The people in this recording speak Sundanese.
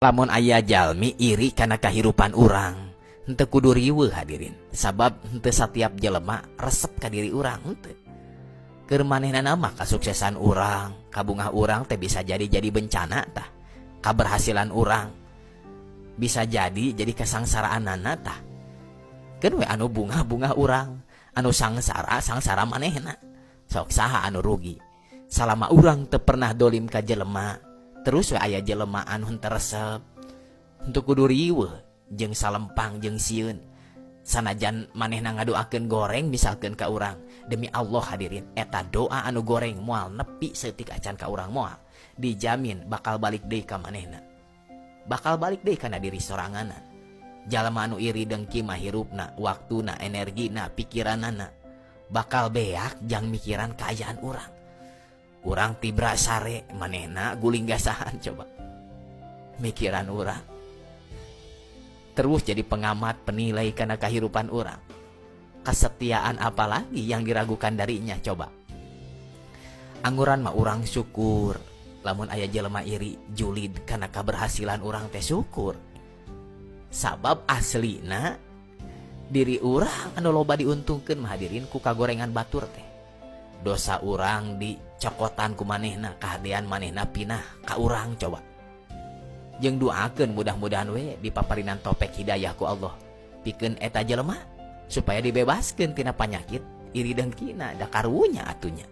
Lamun aya jalmi iri kana kahirupan urang, henteu kudu riweuh, hadirin, sabab henteu satiap jelema resep ka diri urang, henteu. Keur manehna mah kasuksesan urang, kabungah urang teh bisa jadi bencana tah. Kaberhasilan urang bisa jadi kasangsaraanana tah. Keun we anu bungah-bungah urang, anu sangsara sangsara manehna. Sok, saha anu rugi? Salama urang teu pernah dolim ka jelema, terus we aya jelema anu henteu resep, henteu kudu riweuh jeung salempang jeung sieun. Sanajan manehna ngadoakeun goreng misalkeun ka urang, demi Allah, hadirin, eta doa anu goreng moal nepi saeutik acan ka urang, moal. Dijamin bakal balik deui ka manehna, bakal balik deui kana diri soranganna. Jalma anu iri dengki mah hirupna, waktuna, energina, pikiranana bakal beak jang mikiran kaayaan urang. Urang tibra sare, manehna guling gasahan. Coba mikiran urang terus, jadi pengamat, penilai karena kehidupan urang. Kesetiaan apalagi yang diragukan darinya, coba? Angguran mah urang syukur lamun aya jelema iri julid karena keberhasilan urang teh, syukur, sabab aslina diri urang anu loba diuntungkeun mah, hadirin, ku kagorengan batur teh. Dosa urang dicokotan ku manehna, kahadean manehna pinah ka urang. Coba jeung doakeun mudah-mudahan we dipaparinan topek hidayah ku Allah pikeun eta jelema supaya dibebaskeun tina panyakit iri dengkina, da karunya atuh nya.